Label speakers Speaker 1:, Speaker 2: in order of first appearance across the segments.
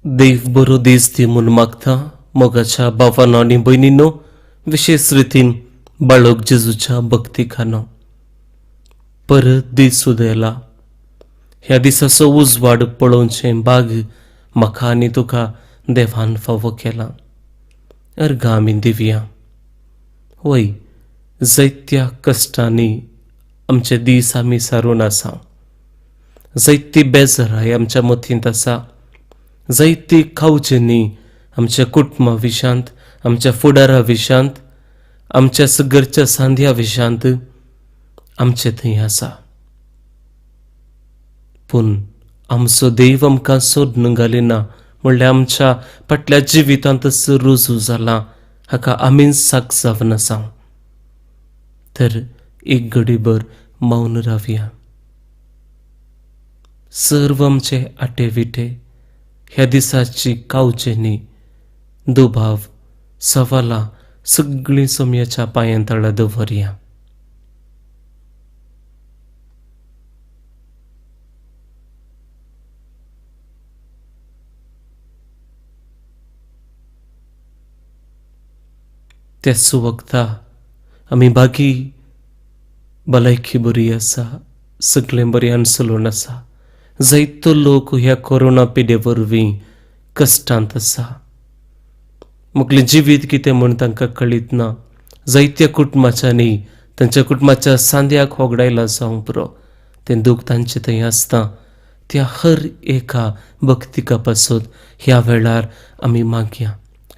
Speaker 1: देव बरो दीस दी म्हूण मागता. मोगाच्या भावानो आनी भयणीनो, विशेश रितीन बाळक जेजूच्या भक्तिकानो, परत दीस उदेला. ह्या दिसाचो उजवाड पळोवचें भाग म्हाका आनी तुका देवान फावो केला. अर्घां आमी दिवया. वय, जायत्या कश्टांनी आमचे दीस आमी सारून आसा. जायती बेजाराय आमच्या मतींत आसा. जायती खावचेनी आमच्या कुटुंबा विशांत, आमच्या फुडारा विशांत, आमच्या घरच्या सांध्या विशांत आमचे थंय आसा. पूण आमचो देव आमकां सोदून घालिना म्हणल्यार आमच्या फाटल्या जिवितांतच रुजू जाला हाका आमीच साक्ष जावन आसा. तर एक घडीभर मौन रावया. सर्व आमचे आटे विटे, ह्या दिसाची कावचेनी, दुबाव, सवालां सगळीं सोमयाच्या पांयां तळा दवरया. त्याच वखता आमी बागी भलायकी बरी आसा, सगळें बऱ्यान चलून आसा. जायतो लोक ह्या कोरोना पिडे वरवीं कश्टांत आसा. मुगलें जिवीत कितें म्हूण तांकां कळीत ना. जायत्या कुटुंबाच्यांनी तांच्या कुटुंबाच्या सांद्याक होगडायला जावंक पुरो, तें दूख तांचे थंय आसता. त्या हर एका भक्तिका पासत ह्या वेळार आमी मागया.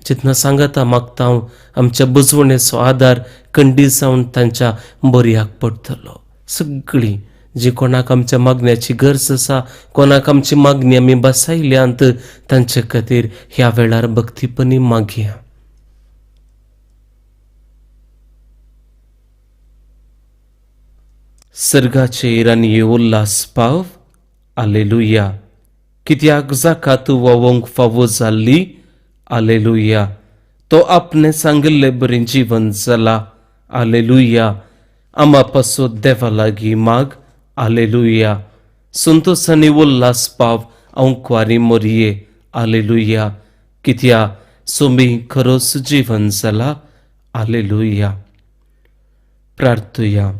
Speaker 1: जेन्ना सांगाता मागता हांव, आमच्या बुजवणेचो आदार कंडी जावन तांच्या बऱ्याक पडटलो. सगळीं जी कोणाक आमच्या मागण्याची गरज आसा, कोणाक आमची मागणी आमी बसायल्यांत, तांचे खातीर ह्या वेळार भक्तीपणी मागया. सर्गाचेर आनी उल्हास पाव. आलेलुया. कित्याक जाका तूं व्हांवोंक फावो जाल्ली. आलेलुया. तो आपणे सांगिल्ले बरें जीवन जाला. आलेलुया. आमा पासत देवा लागीं माग. आलेलुया. संतोस आनी उल्हास पाव हांव कुवारी मोरये. आलेलुया. कित्या सोमी खरोच जीवन जाला. आलेलुया. प्रार्थुया.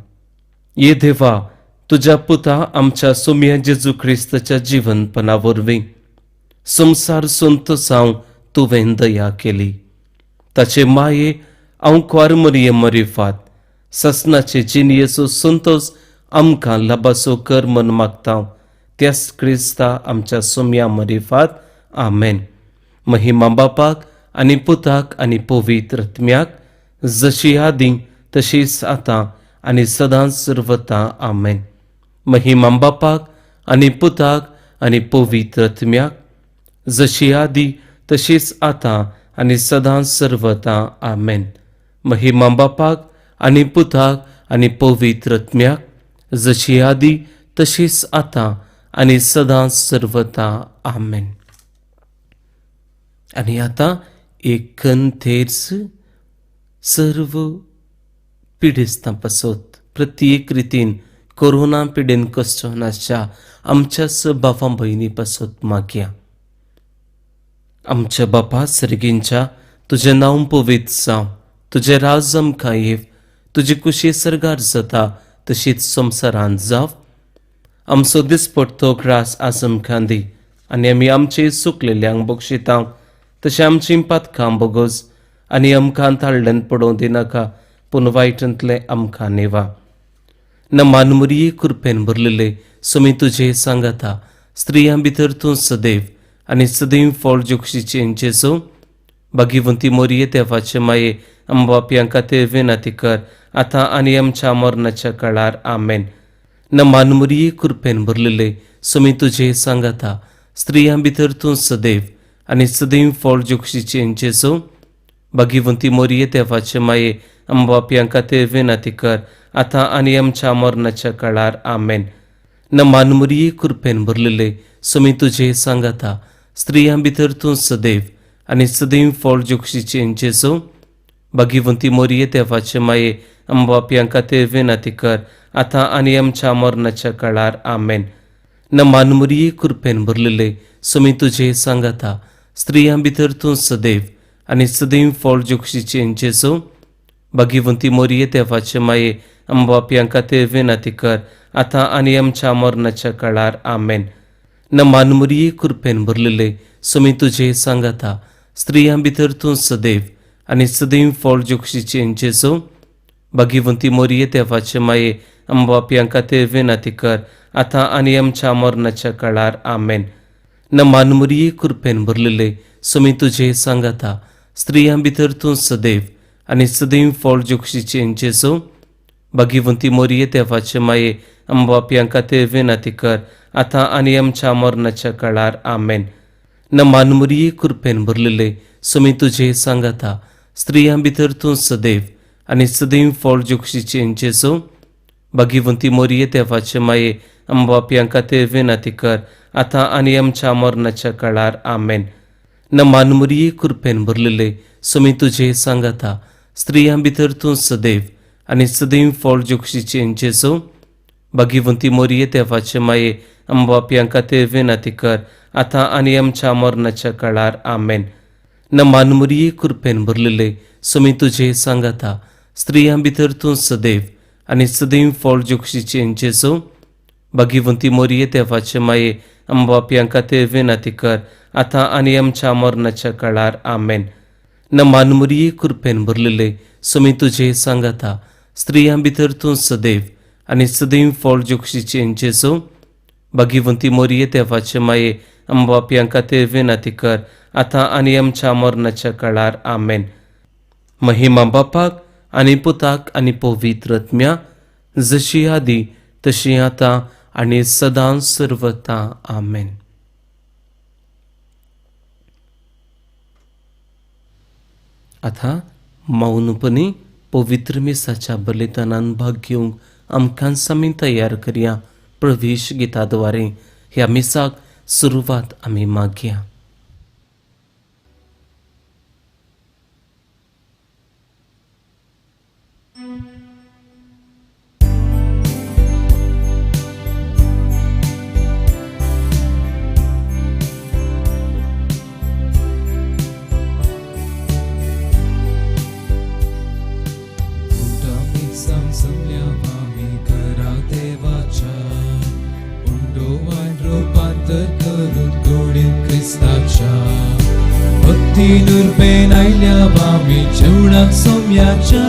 Speaker 1: ये देवा, तुज्या पुता आमच्या सोम्या जेजू क्रिस्ताच्या जिवनपणा वरवीं संवसार संतोसांव तुवें दया केली. ताचे माये हांव कुवार मरिये मरिफात ससनाचे जिणयेचो संतोस आमकां लाबाचो कर म्हण मागता. त्याच क्रिस्ता आमच्या सोम्या मरिफात. आमेन. महिमा बापाक आनी पुताक आनी पवित्र आत्म्याक, जशी आदीं तशीच आतां आनी सदांच सर्वता. आमेन. महिमा बापाक आनी पुताक आनी पवित्र आत्म्याक, जशी आदीं तशीच आतां आनी सदांच सर्वता. आमेन. महिमा बापाक आनी पुताक आनी पवित्र आत्म्याक, जशी आदीं तशीच आतां आनी सदांच सर्वता. आमेन. आनी आतां एक थेर्स सर्व पिडेस्तां पासत प्रत्येक रितीन कोरोना पिडेन कश्ट आसच्या आमच्याच बापा भयणी पासत मागया. आमच्या बापा सर्गींच्या, तुजें नांव पवित्र जावं, तुजें राज आमकां येव, तुजी कुशी सर्गार जाता तशीच संवसारांत जावं. आमचो दिसपडतो ग्रास आज आमकां दी आनी आमी आमचे चुकलेल्यांक बक्षिता तशें आमचीं पातकां बोगस आनी आमकां ताळ्ळेन पडोवं दिनाका, पूण वायटांतलें आमकां नेवा. न मानमुरये कृपेन भरलेले, सुमी तुजे सांगाता, स्त्रियां भितर तूं सदैव आनी सदैव फळ जोक्षीचें जेजू. भागीवंती मोरये, देवाचे माये, आमबापयां खातीर विनंती कर आतां आनी आमच्या मरणाच्या काळार. आमेन. न मानमुरये कृपेन भरलेले, सुमी तुजे सांगाता, स्त्रियां भितर तूं सदैव आनी सदैव फळ जोक्षीचें जेजू. भागीवंती मोरये, देवाचे माये, आमबापयां खातीर विनंती कर आतां आनी आमच्या मरणाच्या काळार. आमेन. न मानमुरये कृपेन भरलेले, सुमी तुजे सांगाता, स्त्रियां भितर तूं सदैव आनी सदैव फळ जोक्षीचें जेजू. भागीवंती मोरये, देवाचे माये, आमबापयां खातीर विनंती कर आतां आनी आमच्या मरणाच्या काळार. आमेन. न मानमुरये कृपेन भरलेले, सुमी तुजे सांगाता, स्त्रियां भितर तूं सदैव आनी सदैव फळ जोक्षीचें जेजू. भाग्यवंती मोरये देवाचे माये, आमच्या पापयां खातीर विनंती कर आतां आनी आमच्या मरणाच्या काळार. आमेन. नमान मोरये, कृपेन भरलेले, स्वामी तुजे सांगाता, स्त्रियां भितर तूं सदैव आनी सदैव फळ जोक्षीचें जेजू. भाग्यवंती मोरये देवाचे माये, आमच्या पापयां खातीर विनंती कर आतां आनी आमच्या मरणाच्या काळार. आमेन. नमान मोरये, कृपेन भरलेले, स्वामी तुजे सांगाता, स्त्रियां भितर तूं सदैव आनी सदैव फळ जोक्षीचें जेजू. भाग्यवंती मोरये देवाचे माये, आमच्या पापयां खातीर विनंती कर आतां आनी आमच्या मरणाच्या काळार. आमेन. नमान मोरये, कृपेन भरलेले, स्वामी तुजे सांगाता, स्त्रियां भितर तूं सदैव आनी सदैव फळ जोक्षीचें जेजू. भाग्यवंती मोरये देवाचे माये, आमच्या पापयां खातीर विनंती कर आतां आनी आमच्या मरणाच्या काळार. आमेन. नमान मोरये, कृपेन भरलेले, स्वामी तुजे सांगाता, स्त्रियां भितर तूं सदैव आनी सदैव फळ जोक्षीचें जेजू. भाग्यवंती मोरये देवाचे माये, आमच्या पापयां खातीर विनंती कर आतां आनी आमच्या मरणाच्या काळार. आमेन. नमान मोरये, कृपेन भरलेले, स्वामी तुजे सांगाता, स्त्रियां भितर तूं सदैव आनी सदैव फळ जोक्षीचें जेजू. भाग्यवंती मोरये देवाचे माये, आमच्या पापयां खातीर विनंती कर आतां आनी आमच्या मरणाच्या काळार. आमेन. नमान मोरये, कृपेन भरलेले, स्वामी तुजे सांगाता, स्त्रियां भितर तूं सदैव आनी सदैव फळ जोक्षीचें जेजू. भाग्यवंती मोरये देवाचे माये, आमच्या पापयां खातीर विनंती कर आतां आनी आमच्या मरणाच्या काळार. आमेन. महिमा बापाक आनी पुताक आनी पवित्र आत्म्या, जशी आदी तशी आतां आनी सदां सर्वता. आमेन. आतां मौनपणी पवित्र मिसाच्या बलिदानान भाग घेवंक आमकां आमी तयार करया. प्रवेश गिताद्वारे ह्या मिसाक सुरवात आमी मागया.
Speaker 2: भक्ती आयल्या आमी जेवणाक सोम्याच्या,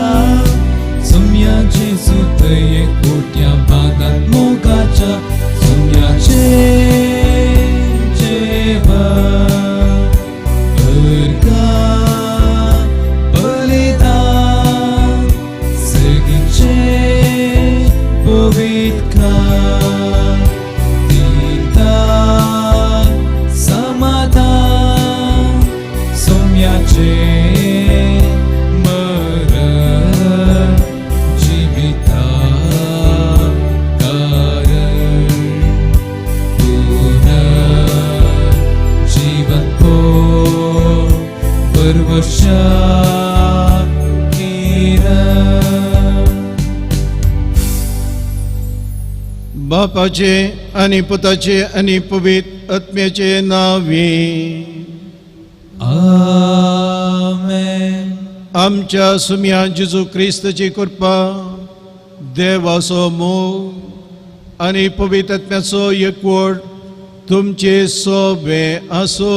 Speaker 2: सोम्या जेजू थंय कोट्या भागात मोगाच्या, सोम्याचे जेवण अर्घा बलिदान सगळींचे पवित्र दिता समाधान, सोम्याचे मरण जिविता कारण, पुनर्जीवन परवशा किरण.
Speaker 3: बापाचे आणि पुताचे आणि पवित्र आत्म्याचे नावे.
Speaker 2: आमेन.
Speaker 3: आमच्या सुम्या जेजू क्रिस्ताची कृपा, देवाचो मोग आनी पवित्र आत्म्याचो एकवट तुमचे सोबे आसो.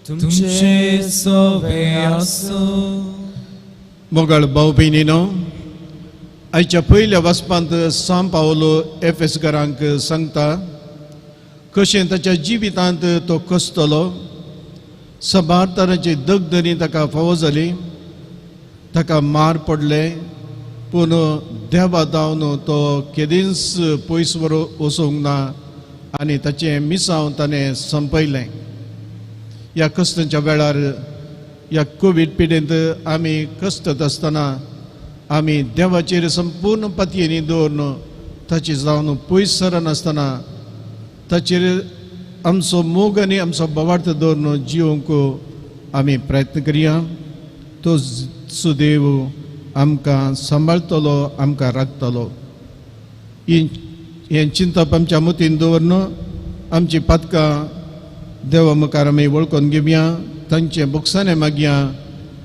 Speaker 2: तुमचे सोबे आसो.
Speaker 3: मोगाळ भाव भयणीनो, आयच्या पयल्या वाचपांत सांत पावलो एफेसकारांक सांगता कशें ताच्या जिवितांत तो कसतलो. साबार तरांची दगदरी ताका फावो जाली, ताका मार पडले, पूण देवा धांवन तो केदींच पयस वचूंक ना आनी ताचें मिसांव ताणें संपयलें. ह्या कश्टांच्या वेळार, ह्या कोवीड पिडेंत आमी कश्टत आसतना आमी देवाचेर संपूर्ण पातयेनी दवरून ताची जावन पयस सरनासतना ताचेर आमचो मोग आनी आमचो भावार्थ दवरून जिवंक आमी प्रयत्न करया. तो सुदेव आमकां सांबाळटलो, आमकां राखतलो. हें चिंतप आमच्या मतीन दवरून आमची पातकां देवा मुखार आमी वळखून घेवया, तांचे बोगसाणे मागया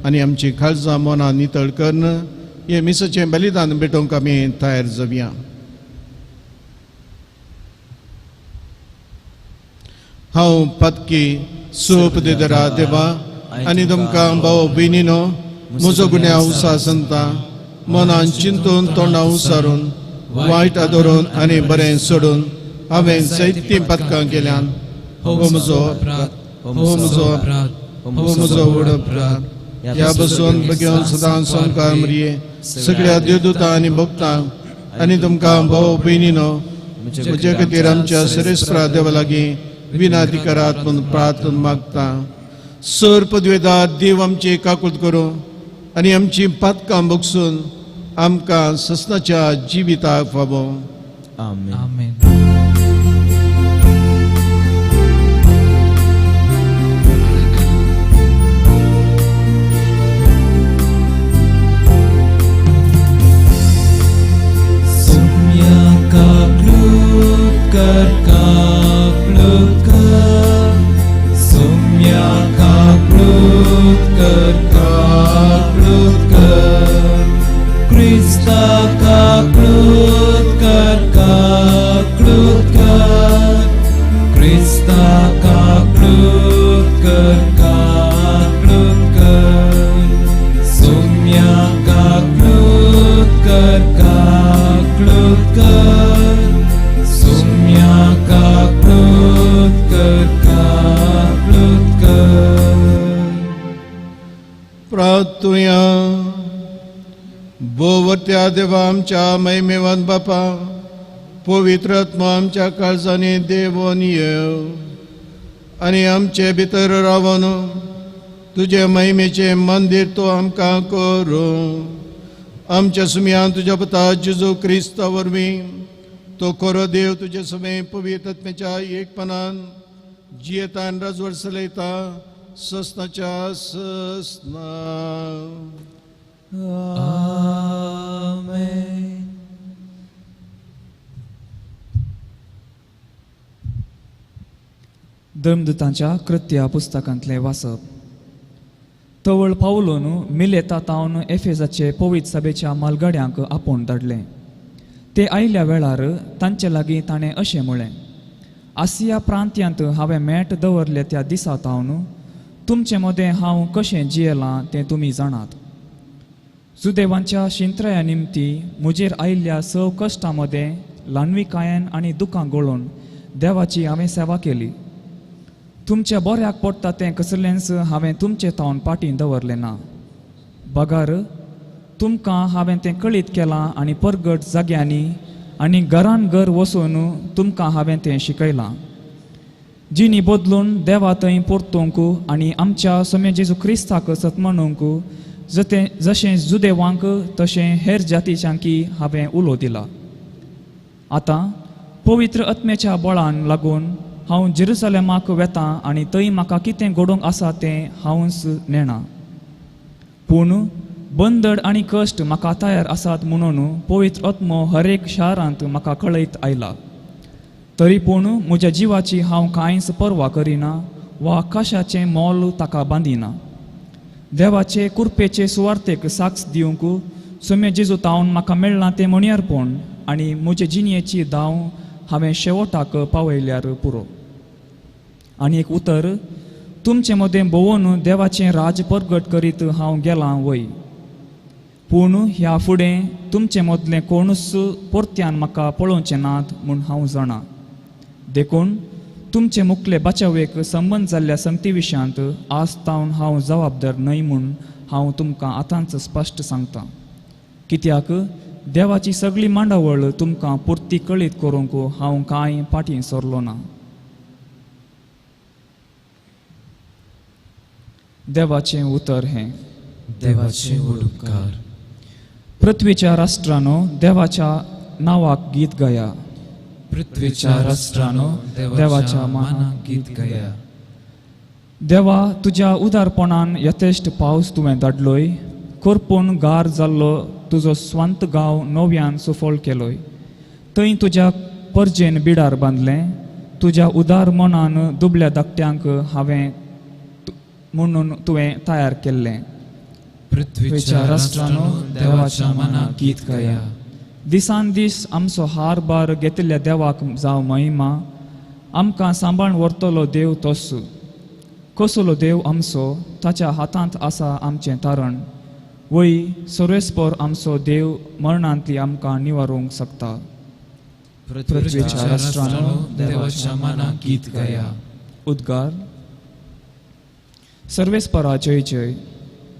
Speaker 3: आनी आमची काळजां मनां नितळ करून हे मिसाचें बलिदान भेटोवंक आमी तयार जावया. हांव पातकी सोप दिदरा देवा आनी तुमकां भाव भयणीनो म्हजो गुन्यांव सासंता मनान चिंतून तोंडां उसारून वायट आदरून आनी बरें सोडून हांवें जायतीं पातकां केल्यान. हो म्हजो अपराध, हो म्हजो अपराध, हो म्हजो व्हड अपराध. ह्या बसून बगेवन सदां संकार मरये सगळ्या देवदूतां आनी भक्तांक आनी तुमकां भाव भयणीनो म्हजे खातीर आमच्या सरेस्परा देवा लागीं विनाती करात म्हूण प्रार्थना मागता. सर पदवेदार देव आमची काकूत करूं आनी आमची पातकां बगसून आमकां ससनाच्या जिविताक फावो.
Speaker 1: आमेन.
Speaker 2: आमेन. सुम्या काकलूत कर, काकलूत कर, सुम्या काकलूत कर, काकलूत कर, क्रिस्ता काकलूत कर, काकलूत कर, क्रिस्ता काकलूत कर, काकलूत कर, सुम्या काकलूत कर, काकलूत कर, सुम्या काकलूत कर, काकलूत कर.
Speaker 3: प्रार्थुया. भोवत्या देवा आमच्या महिमेवान बापा, पवित्र आत्मा आमच्या काळजांनी देवोन येव आनी आमचे भितर रावन तुजे महिमेचें मंदीर तो आमकां करूं. आमच्या सुमयान तुज्या पुता जेजू क्रिस्ता वरवीं तो खरो देव तुजे सुमे पवित्र आत्म्याच्या एकपणान जियेता आनी राजवट चलयता ससनाच्या ससना.
Speaker 2: आमेन.
Speaker 4: धर्मदूतांच्या कृत्या पुस्तकांतलें वाचप. तवळ पावलोन मिलेता तावन एफेजाचे पवित्र सभेच्या मालगाड्यांक आपोवन धाडलें. ते आयल्या वेळार तांचे लागीं ताणें अशें म्हळें, आसिया प्रांत्यांत हांवें मेट दवरले त्या दिसा तावन तुमचे मदें हांव कशें जियेलां तें तुमी जाणात. जुदेवांच्या शिंत्राया निमती म्हजेर आयिल्ल्या सव कश्टां मदें ल्हानविकायेन आनी दुकां गळोवन देवाची हांवें सेवा केली. तुमच्या बऱ्याक पडटा तें कसलेंच हांवें तुमचे तावन पाटीं दवरलें ना, बगर तुमकां हांवें तें कळीत केलां आनी परगट जाग्यांनी आनी घरान घर वचून तुमकां हांवें तें शिकयलां. जिणी बदलून देवा थंय परतूंक आनी आमच्या सोम्या जेजू क्रिस्ताक सतमानूंक जशें जुदेवांक तशें हेर जातीच्यांकी हांवें उलो दिला. आतां पवित्र आत्म्याच्या बळान लागून हांव जेरुसलेमाक वेतां आनी थंय म्हाका कितें घडोवंक आसा तें हांवच नेणा. पूण बंदड आनी कश्ट म्हाका तयार आसात म्हणून पवित्र आत्मो हरेक शारांत म्हाका कळयत आयला. तरी पूण म्हज्या जिवाची हांव कांयच पर्वा करिना वा कशाचें मोल ताका बांदिना. देवाचे कुरपेचे सुवार्थेक साक्ष दिवंक सोम्या जेजू तावन म्हाका मेळ्ळां तें म्हणयारपण आनी म्हजे जिणयेची धांव हांवें शेवटाक पावयल्यार पुरो. आनी एक उतर, तुमचे मदें भोंवून देवाचें राज परगट करीत हांव गेलां वय, पूण ह्या फुडें तुमचे मदलें कोणूच परत्यान म्हाका पळोवचें नात म्हूण हांव जाणा. देखून तुमचे मुखले बाचावेक संबंद जाल्ल्या संगती विशयांत आज तावन हांव जबाबदार न्हय म्हूण हांव तुमकां आतांच स्पश्ट सांगता. कित्याक देवाची सगळी मांडावळ तुमकां पुरती कळीत करूंक हांव कांय फाटीं सरलो ना. देवाचें उतर हें.
Speaker 2: देवाचे व्हड उपकार.
Speaker 4: पृथ्वीच्या राष्ट्रानो देवाच्या नांवाक गीत गाया.
Speaker 2: पृथ्वीच्या राष्ट्रानो देवाच्या मानाक गीत गाया.
Speaker 4: देवा तुज्या उदारपणान यथेश्ट पावस तुवें धाडलोय, करपून गार जाल्लो तुजो स्वांत गांव नव्यान सुफळ केलोय. थंय तुज्या परजेन बिडार बांदलें, तुज्या उदार मनान दुबल्या धाकट्यांक हांवें म्हणून तुवें तयार केल्लें.
Speaker 2: पृथ्वीच्या राष्ट्रांनो देवाच्या मनाक गीत गाया.
Speaker 4: दिसान दीस आमचो हार बार घेतिल्ल्या देवाक जावं महिमा. आमकां सांबाळून व्हरतलो देव तोस. कसलो देव आमचो, ताच्या हातांत आसा आमचें तारण. वय सर्वेस्पर आमचो देव मरणांतली आमकां निवारूंक शकता.
Speaker 2: पृथ्वीच्या राष्ट्रांनो देवाच्या मनाक गीत गाया.
Speaker 4: उद्गार. सर्वेस्परा जय जय.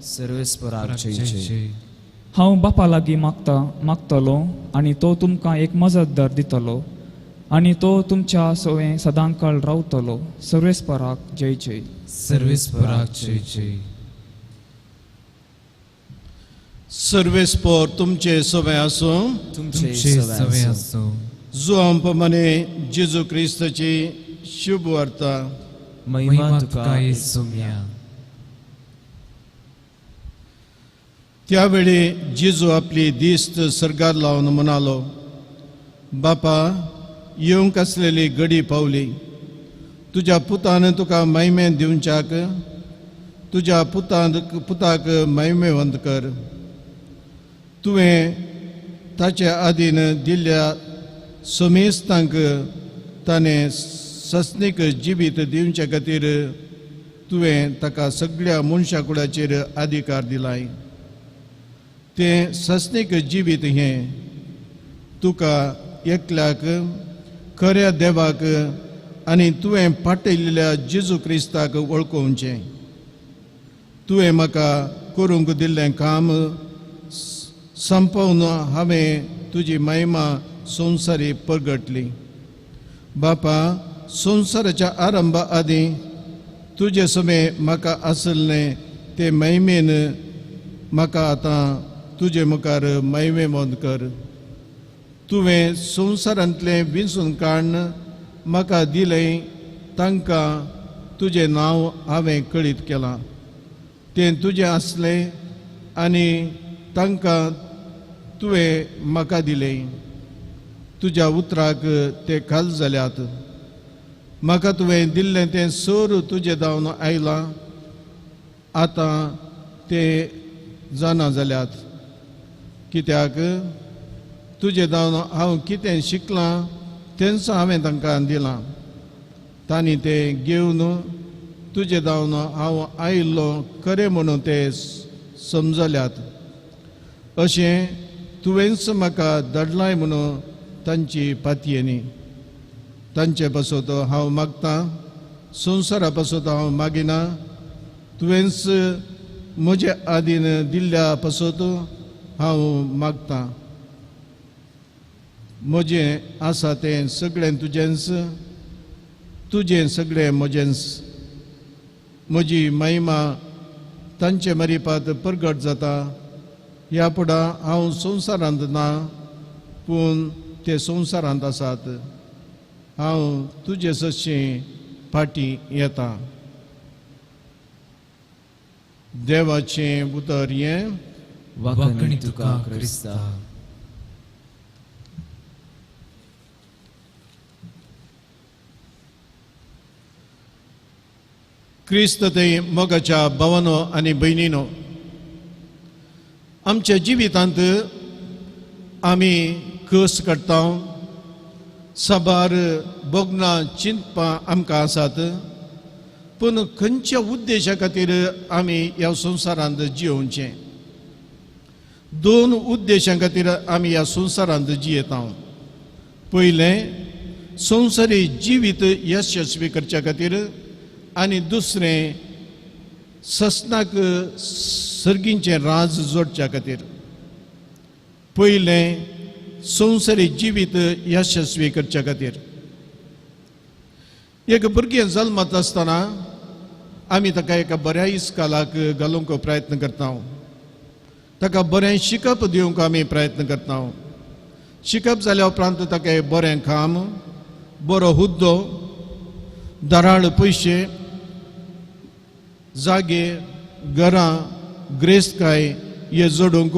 Speaker 5: सर्वेस्परा जय जय.
Speaker 4: हांव बापा लागीं मागतलो आनी तो तुमकां एक मजतदार दितलो आनी तो तुमच्या सवें सदांकाळ रावतलो. सर्वेस्पराक जय जय.
Speaker 2: सर्वेस्पराक जय जय.
Speaker 3: सर्वेस्पर तुमचे सवें आसूं.
Speaker 2: तुमचे सवें आसूं.
Speaker 3: जुआंव प्रमाणे जेजू क्रिस्ताची शुभ वार्ता.
Speaker 2: महिमा तुका येसुम्या.
Speaker 3: त्यावेळी जेजू आपली दिस्त सर्गार लावन म्हणालो, बापा, येवंक आसलेली गडी पावली. तुज्या पुतान तुका महिमे दिवच्याक तुज्या पुताक महिमेवंत कर. तुवें ताचे आदीन दिल्ल्या समेस्तांक ताणें सस्नीक जिवीत दिवचे खातीर तुवें ताका सगळ्या मनशा कुळाचेर अधिकार दिलाय. तें सस्नीक जिवीत हें तुका एकल्याक खऱ्या देवाक आनी तुवें पाटयल्ल्या जेजू क्रिस्ताक वळखोवचें. तुवें म्हाका करूंक दिल्लें काम संपोवन हांवें तुजी महिमा संवसारी परगटली. बापा, संवसाराच्या आरंभा आदीं तुजे समें म्हाका आसलें ते महिमेन म्हाका आतां तुजे मुखार महिमेवंत कर. तुवें संवसारांतलें विंचून काडून म्हाका दिलें तांकां तुजें नांव हांवें कळीत केलां. तें तुजें आसलें आनी तांकां तुवें म्हाका दिलें. तुज्या उतराक ते खाल जाल्यात. म्हाका तुवें दिल्लें तें सर तुजें धांवन आयलां. आतां ते जाणा जाल्यात. कित्याक तुजें धांवन हांव कितें शिकलां तेंच हांवें तांकां दिलां. तांणी तें घेवन तुजें धांवन हांव आयिल्लो खरें म्हणून ते समजल्यात. अशें तुवेंच म्हाका धाडलाय म्हणून तांची पातयेनी. तांचे पासत हांव मागतां, संवसारा पासत हांव मागिना. तुवेंच म्हजे आदीन दिल्ल्या पासत हांव मागतां. म्हजें आसा तें सगळें तुजेंच, तुजें सगळें म्हजेंच. म्हजी महिमा तांचे मरिपात परगट जाता. ह्या फुडां हांव संवसारांत ना, पूण ते संवसारांत आसात. हांव तुजे सशीं फाटीं येता. देवाचें उतर हें.
Speaker 2: वाकणी तुका क्रिस्ता.
Speaker 3: क्रिस्त ते मोगाच्या भावानो आनी भयणीनो, आमच्या जिवितांत आमी कस काडटा, साबार भोगणां चिंतपां आमकां आसात. पूण खंयच्या उद्देशा खातीर आमी ह्या संवसारांत जियोवचें? दोन उद्देशां खातीर आमी ह्या संवसारांत जियेता. पयलें, संवसारी जिवीत यशस्वी करच्या खातीर, आनी दुसरें, ससनाक सर्गींचें राज जोडच्या खातीर. पयलें, संवसारी जिवीत यशस्वी करच्या खातीर. एक भुरगें जल्मत आसतना आमी ताका एका बऱ्या इस्कालाक घालूंक प्रयत्न करता. ताका बरें शिकप दिवंक आमी प्रयत्न करता. शिकप जाल्या उपरांत ताका एक बरें काम, बरो हुद्दो, दराळ पयशे, जागे, घरां, ग्रेस्तकाय हे जोडूंक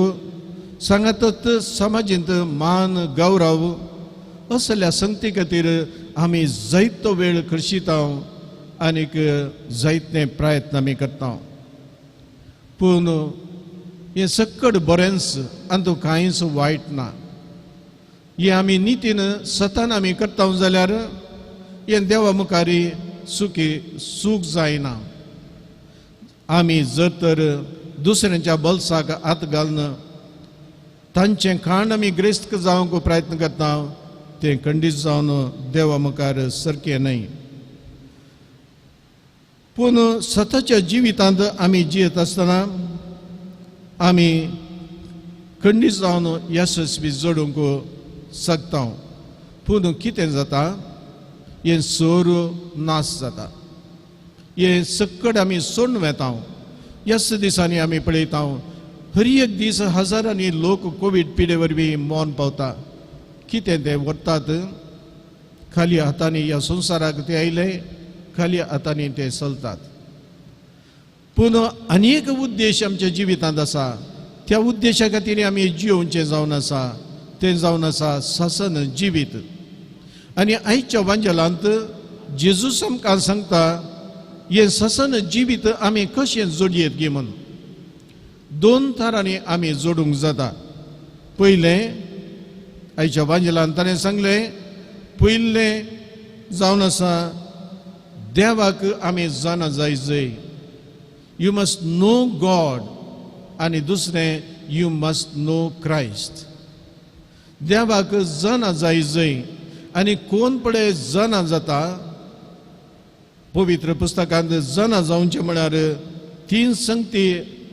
Speaker 3: सांगातच समाजींत मान गौरव असल्या संगती खातीर आमी जायतो वेळ खर्चिता आनीक जायते प्रयत्न आमी करता. पूण हें सक्कड बरेंच आनी कांयच वायट ना. हें आमी नितीन सतान आमी करता जाल्यार हें देवा मुखार सुखी सूख जायना. आमी जर तर दुसऱ्यांच्या बल्साक हात घालून तांचें खाण आमी ग्रेस्त जावंक प्रयत्न करता तें खंडीत जावन देवा मुखार सारकें न्हय. पूण स्वताच्या जिवितांत आमी जियेत आसतना आमी खंडीत जावन यशस्वी जोडूंक शकता. पूण कितें जाता, हें सोर नाश जाता, हें सक्कड आमी सोडून वेता. ह्याच दिसांनी आमी पळयता हर एक दीस हजारांनी लोक कोवीड पिडे वरवीं मरण पावता. कितें ते व्हरतात खाली हातांनी ह्या संवसाराक ते आयले, खाली हातांनी ते चलतात. पूण आनी एक उद्देश आमच्या जिवितांत आसा, त्या उद्देशा खातीर आमी जियोवचें जावन आसा, तें जावन आसा सासन जिवीत. आनी आयच्या वांजेलांत जेजूस आमकां सांगता हें ससन जिवीत आमी कशें जोडयेत गी म्हूण. दोन थरांनी आमी जोडूंक जाता. पयलें आयच्या वांजेलान ताणें सांगलें, पयलें जावन आसा देवाक आमी जाणा जाय जय, you must know God, आनी दुसरें you must know Christ. देवाक जाणा जाय जय आनी कोण पळय जाणा जाता. पवित्र पुस्तकांत जाणा जावचें म्हळ्यार तीन संगती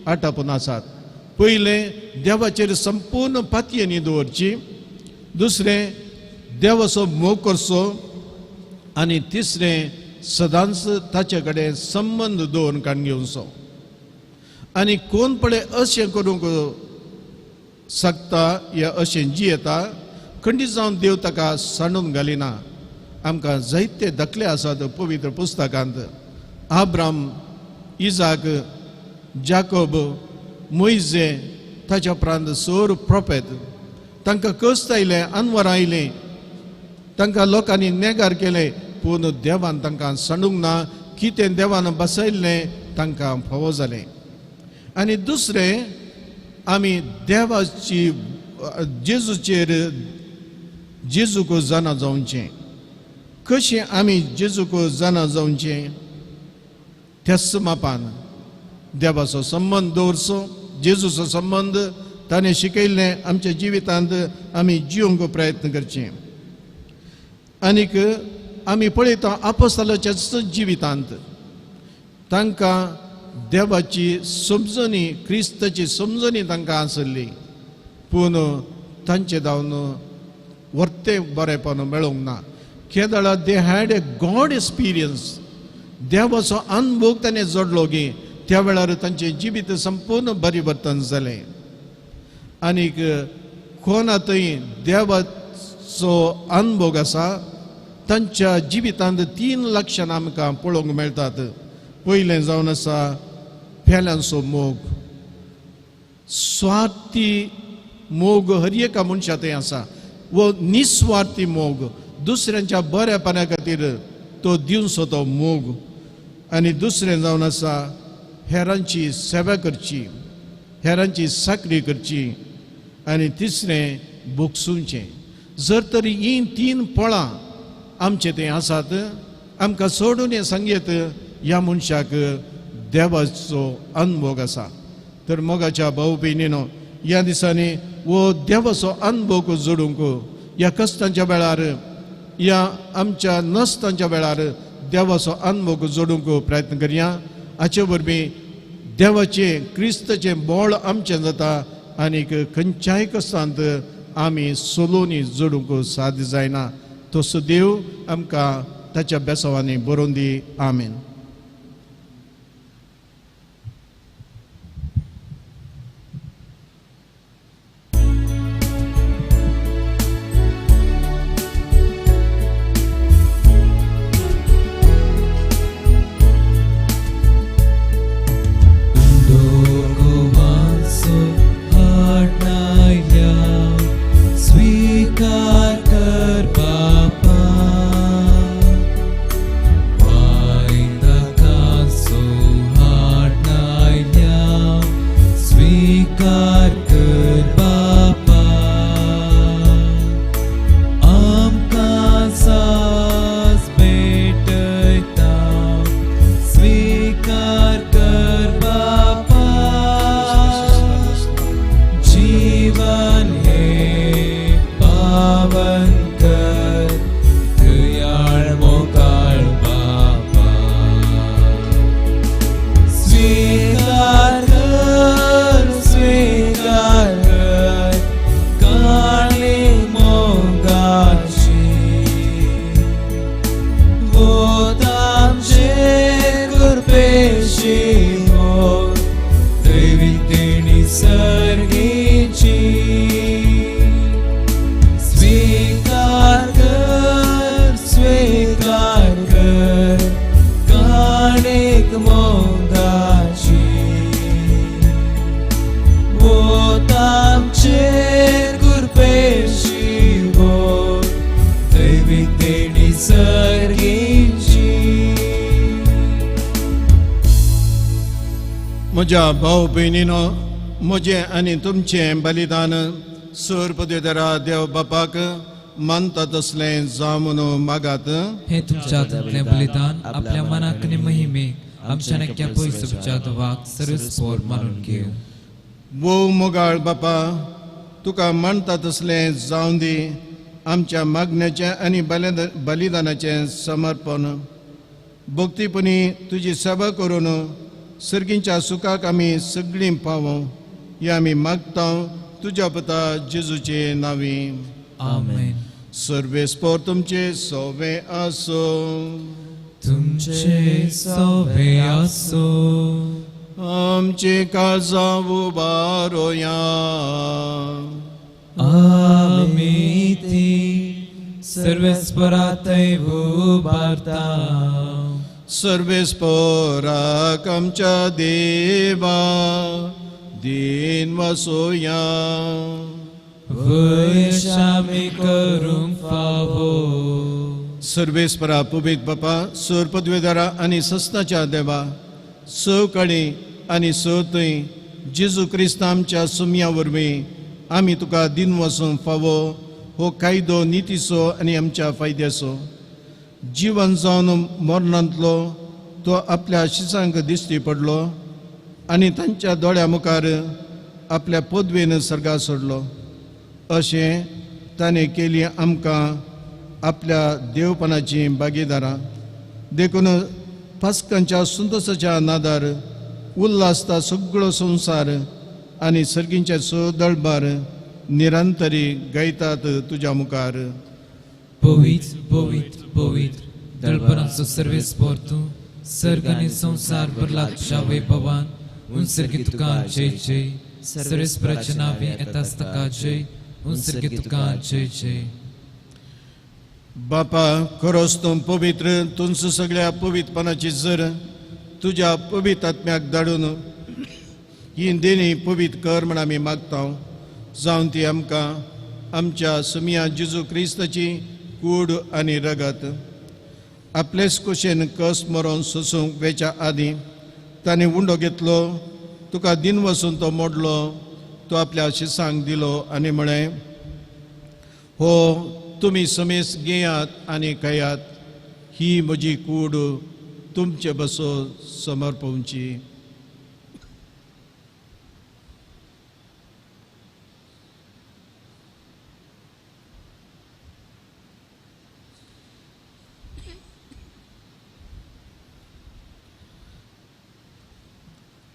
Speaker 3: आटापून आसात. पयलें देवाचेर संपूर्ण पातयेनी दवरची, दुसरें देवाचो मोग करचो, आनी तिसरें सदांच ताचे कडेन संबंद दवरून काडून घेवचो. आनी कोण पळय अशें करूंक शकता या अशें जियेता खंडीत जावन देव ताका सांडून घालिना. आमकां जायते दाखले आसात पवित्र पुस्तकांत. आब्राम, इजाक, जाकोब, मोयजे, ताच्या उपरांत सोर प्रोपेत, तांकां कश्ट आयलें, अनवर आयलें, तांकां लोकांनी नेगार केलें, पूण देवान तांकां सांडूंक ना. कितें देवान बसयल्लें तांकां फावो जालें. आनी दुसरें आमी देवाची जेजूचेर जेजूक जाणा जावचें. कशें आमी जेजूक जाणा जावचें? त्याच मापान देवाचो संबंद दवरचो, जेजूचो संबंद ताणें शिकयल्लें आमच्या जिवितांत आमी जिवंक प्रयत्न करचें. आनीक आमी पळयता आपोस्तालाच्याच जिवितांत तांकां देवाची समजणी, क्रिस्ताची समजणी तांकां आसली, पूण तांचे धांवन वर्तें बरेपण मेळूंक ना. केदळा they had a God experience, देवाचो अनुभव ताणें जोडलो गी त्या वेळार तांचें जिवीत संपूर्ण परिवर्तन जालें. आनीक कोणा थंय देवाचो अनुभव आसा तांच्या जिवितांत तीन लक्षणां आमकां पळोवंक मेळटात. पयलें जावन आसा पेल्यांचो मोग, स्वार्थी मोग हर एका मनशा थंय आसा, वो निस्वार्थी मोग, दुसऱ्यांच्या बऱ्यापणा खातीर तो दिवचो तो मोग. आनी दुसरें जावन आसा हेरांची सेवा करची, हेरांची चाकरी करची, आनी तिसरें भोगसुचें. जर तर हीं तीन फळां आमचे थंय आसात, आमकां सोडून हें सांगयत ह्या मनशाक देवाचो अनुभव आसा. तर मोगाच्या भाव भयणीनो, ह्या दिसांनी वो देवाचो अनुभव जोडूंक ह्या कश्टांच्या वेळार, ह्या आमच्या नस्तांच्या वेळार देवाचो अनुभव जोडूंक प्रयत्न करया. हाचे वरवीं देवाचें क्रिस्ताचें बळ आमचें जाता आनीक खंयच्याय कश्टांत आमी सोलोनी जोडूंक साध्य जायना. तसो देव आमकां ताच्या बेसावांनी बरोवन दी. आमेन.
Speaker 2: स्वीकार कर.
Speaker 3: म्हज्या भाव भयणीनो, म्हजें आनी तुमचें बलिदान सर पदवेदारा देव बापाक मानता तसलें जावं म्हणून मागात.
Speaker 2: हे तुमच्या हातांतलें बलिदान आपल्या मनाक आनी महिमेक आमच्या नक्या पयसुच्या देवाक सर्वेस्पोर मानून घेव.
Speaker 3: वो मोगाळ बापा, तुका मानता तसलें जावं दी आमच्या मागण्याचें आनी बलिदानाचें समर्पण. भक्तीपणी तुजी सेवा करून सर्गींच्या सुखाक आमी सगळीं पावों हें आमी मागता तुज्या पुता जेजूचे नांवी.
Speaker 2: आमेन.
Speaker 3: सर्वेस्पोर तुमचे सोवे आसूं.
Speaker 2: तुमचे सोवे आसूं.
Speaker 3: आमचे काळजां उबारोया.
Speaker 2: आमी ती सर्वेस्परातय उबारता.
Speaker 3: सर्वेस्पोराक आमच्या देवा दीन वसोया.
Speaker 2: वयशामी करूंक फावो.
Speaker 3: सर्वेस्परा पुबीत बापा, सर पदवेदारा आनी सस्नाच्या देवा, स कडी आनी स थंय जेजू क्रिस्त आमच्या सुमया वरवीं आमी तुका दिन वसूंक फावो हो कायदो नितीचो आनी आमच्या फायद्याचो. जिवन जावन मरणांतलो तो आपल्या शिसांक दिश्टी पडलो आनी तांच्या दोळ्या मुखार आपल्या पदवेन सर्गा सोडलो. अशें ताणें केली आमकां आपल्या देवपणाची भागीदारां. देखून पास्कांच्या संतोशाच्या नादार उल्हासता सगळो संवसार आनी सर्गींचे स दळबार निरंतरी गायतात तुज्या मुखार.
Speaker 2: पवित्र पवित्र पवित्र दळबरांचो सर्वेस्पोर तूं, सर्ग आनी संवसार भरला तुज्या वैभवान. उंसर्गी तुका जय जय. सर्वेस्पराच्या नांवे येतास ताका जय. उंसर्गी तुका जय जय.
Speaker 3: बापा, खरोच तूं पवित्र, तुमचो सगळ्या पवित्रपणाची जर तुज्या पवित्र आत्म्याक धाडून ही देणी पवित्र कर म्हण आमी मागता. जावन ती आमकां आमच्या सुमया जेजू क्रिस्ताची कूड आनी रगत आपलेच कुशेन कस मरोन सोसूंक वेच्या आदीं ताणें उंडो घेतलो, तुका दिन वसून तो मोडलो, तो आपल्या शिसांक दिलो आनी म्हळें, हो तुमी समेस घेयात आनी खायात, ही म्हजी कूड तुमचे बसो समर्पवची.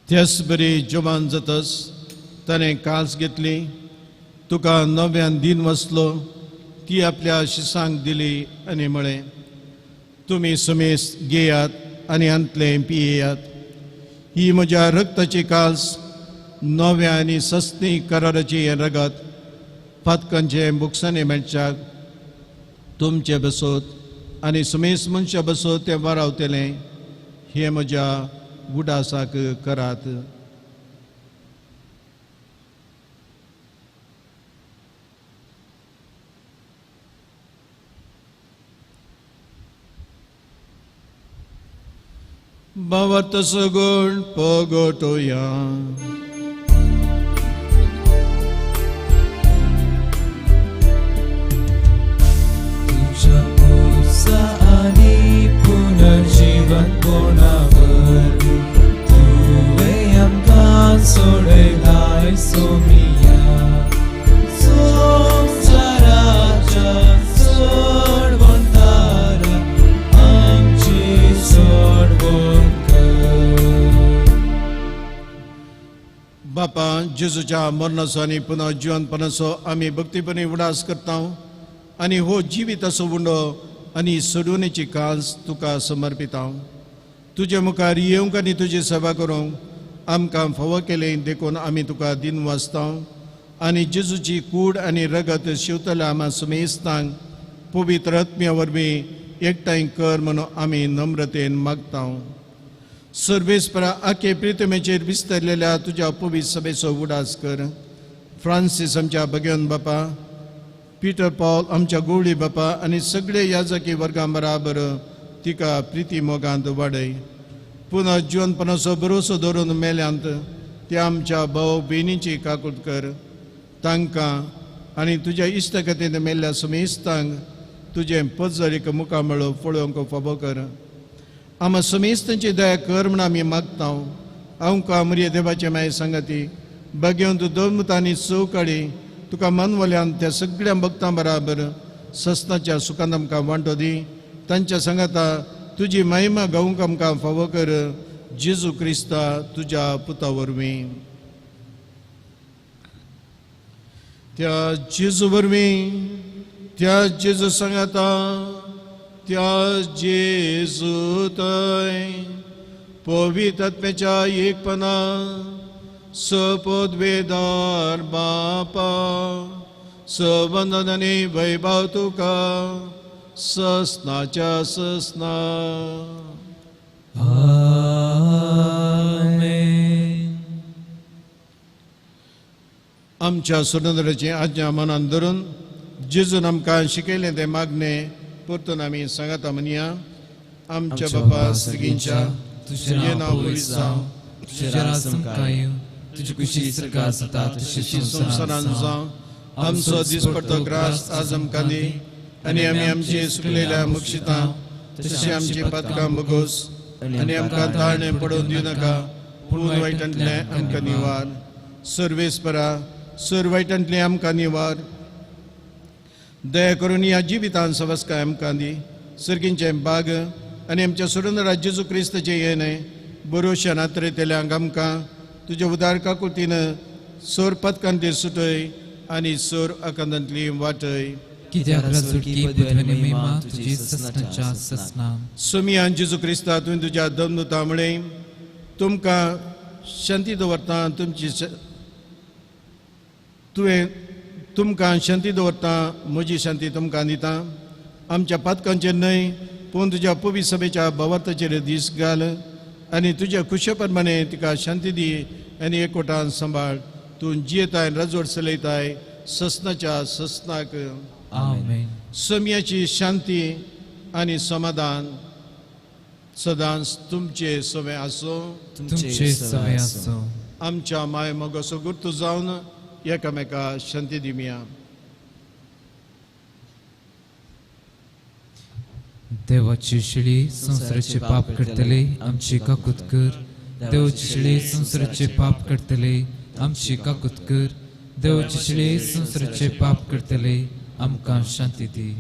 Speaker 3: त्याच बरी जेवण जातस ताणें कास घेतली, तुका नव्यान दिन वसलो, ती आपल्या शिसांक दिली आनी म्हळें, तुमी समेस घेयात आनी हांतलें पियेयात, ही म्हज्या रक्ताची कास नव्या आनी सस्ती कराराची हें रगत पातकांचे बुकसांनी मेळच्याक तुमचे बसोत आनी समेस मनशा बसोत तें वारावतलें, हें म्हज्या उडासाक करात. भावार्थ सगुण पगटोया.
Speaker 2: तुझ्या पुरसा आनी पुनर्जीवन कोणावर तुवें आमकां सोडयलाय सोमिया. संवसाराच्या सोडवणदारा आमची सोडवण कर.
Speaker 3: बापा, जेजूच्या मरणाचो आनी पुनः जिवनपणाचो आमी भक्तीपणी उडास करता आनी हो जिविताचो उंडो आनी सोडवणेची कास तुका समर्पिता. तुजे मुखार येवंक आनी तुजी सेवा करूंक आमकां फावो केलें देखून आमी तुका दिन वाचता आनी जेजूची कूड आनी रगत शिवतल्या आमा सुमेस्तांक पवित्र आत्म्या वरवीं एकठांय कर म्हणून आमी नम्रतेन मागता. सर्वेस्परा आखे प्रितमेचेर विस्तारलेल्या तुज्या पवित्र सभेचो उडास कर. फ्रांसीस आमच्या भगवन बापा, पिटर पावल आमच्या गोवळी बापा आनी सगळे याजकी वर्गां बराबर तिका प्रिती मोगांत वाडय. पुनः जिवनपणाचो भरोसो दवरून मेल्यांत त्या आमच्या भाव भयणींची काकूट कर. तांकां आनी तुज्या इश्टगतीन मेल्ल्या समेस्तांक तुजें पदजरीक मुखामळ पळोवंक फावो कर. आमा समेस्तांची दया कर म्हण आमी मागता. आमकां मरिये देवाचे माय सांगाती बगेवन तूं दोन चौकाडी तुका मनवल्यान त्या सगळ्या भक्तां बराबर सस्नाच्या सुखान आमकां वांटो दी. तांच्या सांगाता तुजी महिमा गावंक आमकां फावो कर. जेजू क्रिस्ता तुज्या पुता वरवीं. त्या जेजू वरवीं, त्या जेजू सांगाता, त्या जेजू थंय पवित्र आत्म्याच्या एकपणा सपदवेदार बापा सवंदन आनी वैभव तुका सस्नाच्या सस्ना.
Speaker 2: आमेन.
Speaker 3: आमच्या सुरंदराची आज्ञा मनान धरून जेजून आमकां शिकयलें तें मागणें परतून आमी सांगाता म्हणया. आमच्या बापा सर्गींच्या, तुजें नांव पवित्र जावं,
Speaker 2: तुजें राज आमकां येवं, तुजी खुशी सर्गार जाता तशी
Speaker 3: संवसारांत जावं. आमचो दिसपडतो ग्रास आज आमकां दी आनी आमी आमची सुकलेल्या मुक्षितां तशी आमची पातकां भोगोस आनी आमकां ताळणें पडोवन दिवं नाका, पूण वायटांतलें आमकां निवार. सर्वेस्परा सर वायटांतलें आमकां निवार. दया करून ह्या जिवितान सवस्काय आमकां दी. सर्गींचें बाग आनी आमच्या सुरेंद्र जेजू क्रिस्ताचें येणें बरोवश्या नात्रेतल्यांक आमकां तुज्या उदार काकुतीन सोर पदकांतली सुटय आनी सोर आकांतांतली वाटय. सोमियान जेजू क्रिस्ता तुवें तुज्या दमदुता म्हळें तुमकां शांती दवरता, तुमची तुवें तुमकां शांती दवरता, म्हजी शांती तुमकां दिता. आमच्या पातकांचेर न्हय पूण तुज्या पवित्र सभेच्या भावार्थाचेर दीस घाल आनी तुज्या खुशे प्रमाणे तिका शांती दी आनी एकवटान सांबाळ. तूं जियेताय रजवड चलयताय ससनाच्या ससनाक.
Speaker 2: आमेन.
Speaker 3: सम्याची शांती आनी समाधान सदांच तुमचे सवे आसूं.
Speaker 2: तुमचे सवे आसूं.
Speaker 3: आमच्या माय मोगाचो गुर्तू जावन एकामेका शांती दिवया.
Speaker 2: देवाची शिळी संवसाराचे पाप करतले आमची काकूत कर. देवाची शिळी संवसाराचे पाप करतले आमची काकूत कर. देवाची शिळी संवसाराचे पाप करतले आमकां शांती दी.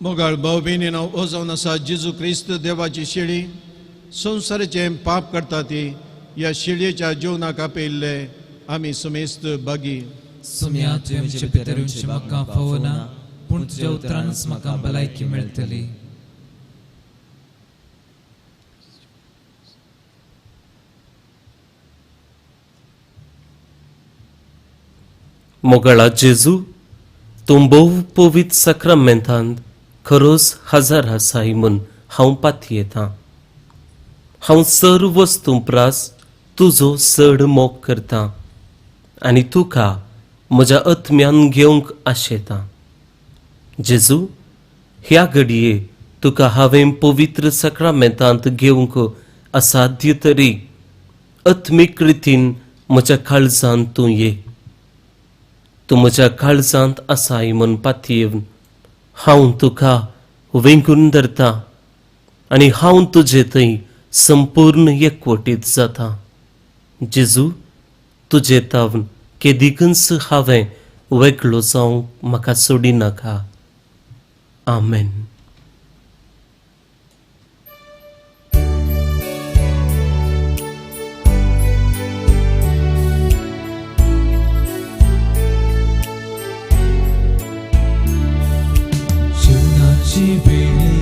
Speaker 3: मोगाळ भाव भयणीनो, ओ जावन आसा जेजू क्रिस्त देवाची शेळी संवसाराचें पाप करता ती ह्या शेळयेच्या जेवणाक आपयल्ले आमी समेस्त बागी.
Speaker 2: सोम्या, तुवें आमचे भितर येवचें म्हाका फावना, पूण तुज्या उतरानच म्हाका भलायकी मेळटली.
Speaker 1: मोगाळा जेजू, तूं भोव पवित्र साक्रामेंतांत खरोच हजार आसाय म्हूण हांव पातयेतां. हांव सर्व वस्तूं प्रास तुजो चड मोग करतां आनी तुका म्हज्या आत्म्यान घेवंक आशेतां. जेजू, ह्या घडये तुका हांवें पवित्र साक्रामेंतांत घेवंक असाध्य तरी आत्मीक रितीन म्हज्या काळजांत तूं ये. तूं म्हज्या काळजांत आसाय म्हूण पातयेवन हांव तुका वेंगून धरता आनी हांव तुजे थंय संपूर्ण एकवटीत जाता. जेजू, तुजे तावन केदिकूच हांवें वेगळो जावंक म्हाका सोडिनाका. आमेन.
Speaker 2: जीवनाची वेळी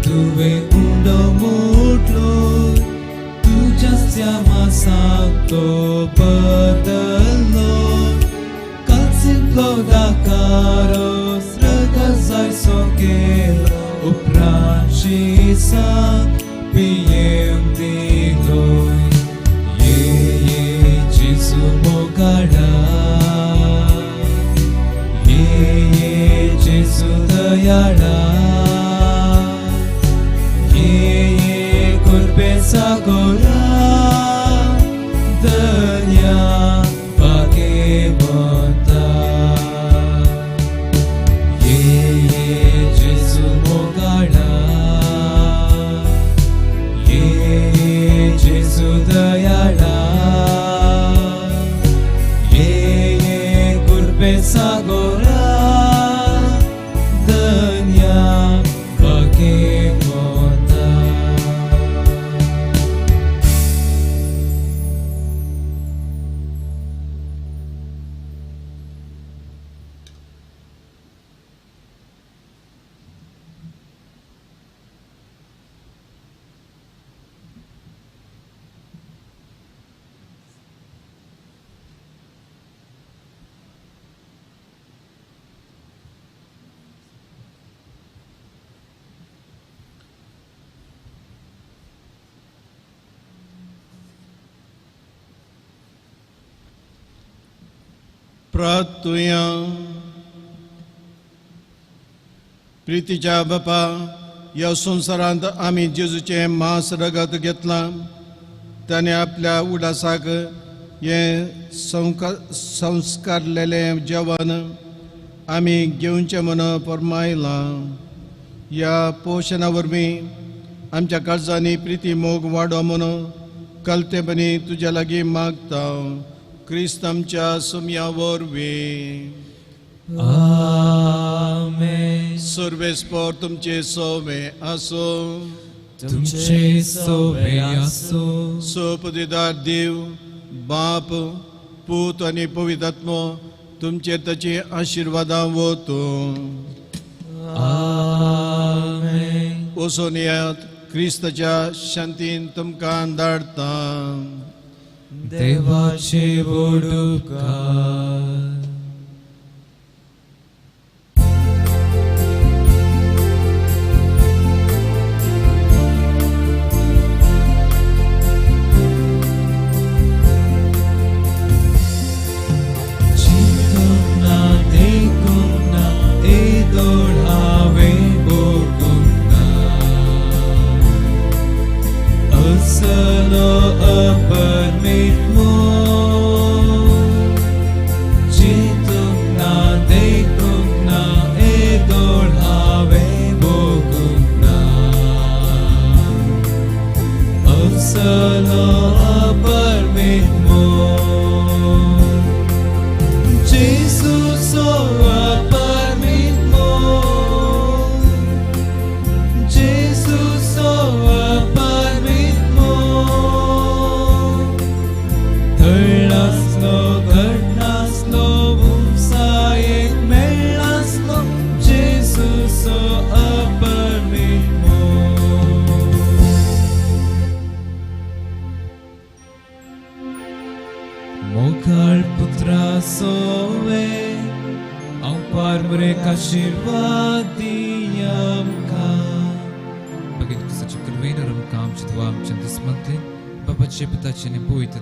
Speaker 2: तुवें उंडो मोडलो, तुज्या श्यामासाक तो बदल्लो. कालसिंतलो दाकारो स्रग जायसो केलो, उपरांत शिसाक पियेवंक दिलो. ये ये जेजू मोगाळा, तूं दयाळा ये ये कुरपे सागोरा धन्या बगे कोता.
Speaker 3: प्रार्थुया. प्रितीच्या बापा, ह्या संवसारांत आमी जेजूचें मांस रगत घेतलां. ताणें आपल्या उडासाक हें संस्कारलेलें जेवण आमी घेवचें म्हूण फर्मायलां. ह्या पोशणा वरवीं आमच्या काळजांनी प्रिती मोग वाडो म्हूण कलतेपणी तुज्या लागीं मागता. क्रिस्त आमच्या सुम्या वरवीं.
Speaker 2: आमेन.
Speaker 3: सर्वेस्पर तुमचे सोवे आसो.
Speaker 2: तुमचे सोवे आसो.
Speaker 3: सोपदिदार देव बाप पूत आनी पवित्र आत्मो तुमचेर ताची आशिर्वादां वतूं.
Speaker 2: आमेन.
Speaker 3: वचून येयात, क्रिस्ताच्या शांतीन तुमकां धाडटा.
Speaker 2: देवाचे वडुकार. चिंतूंक ना देखूंक ना एदोळ हांवें भोगूंक ना असलो अपरमीत मोग. चिंतूंक ना देखूंक ना एदोळ हांवें भोगूंक ना असलो अपरमीत मोग. जेजूचो अपरमीत मोग, जेजूचो अपरमीत मोग. थळनासलो घडनासलो उंचायेक मेळनासलो जेजूचो अपरमीत मोग. मोगाळ पुत्रा सोवे हांव पारमुरेक आशिर्वाद दी आमकां.
Speaker 6: Bagit ko sa Chukulwin, aram kam chitwam chantis mantli, babache pitache ni buit.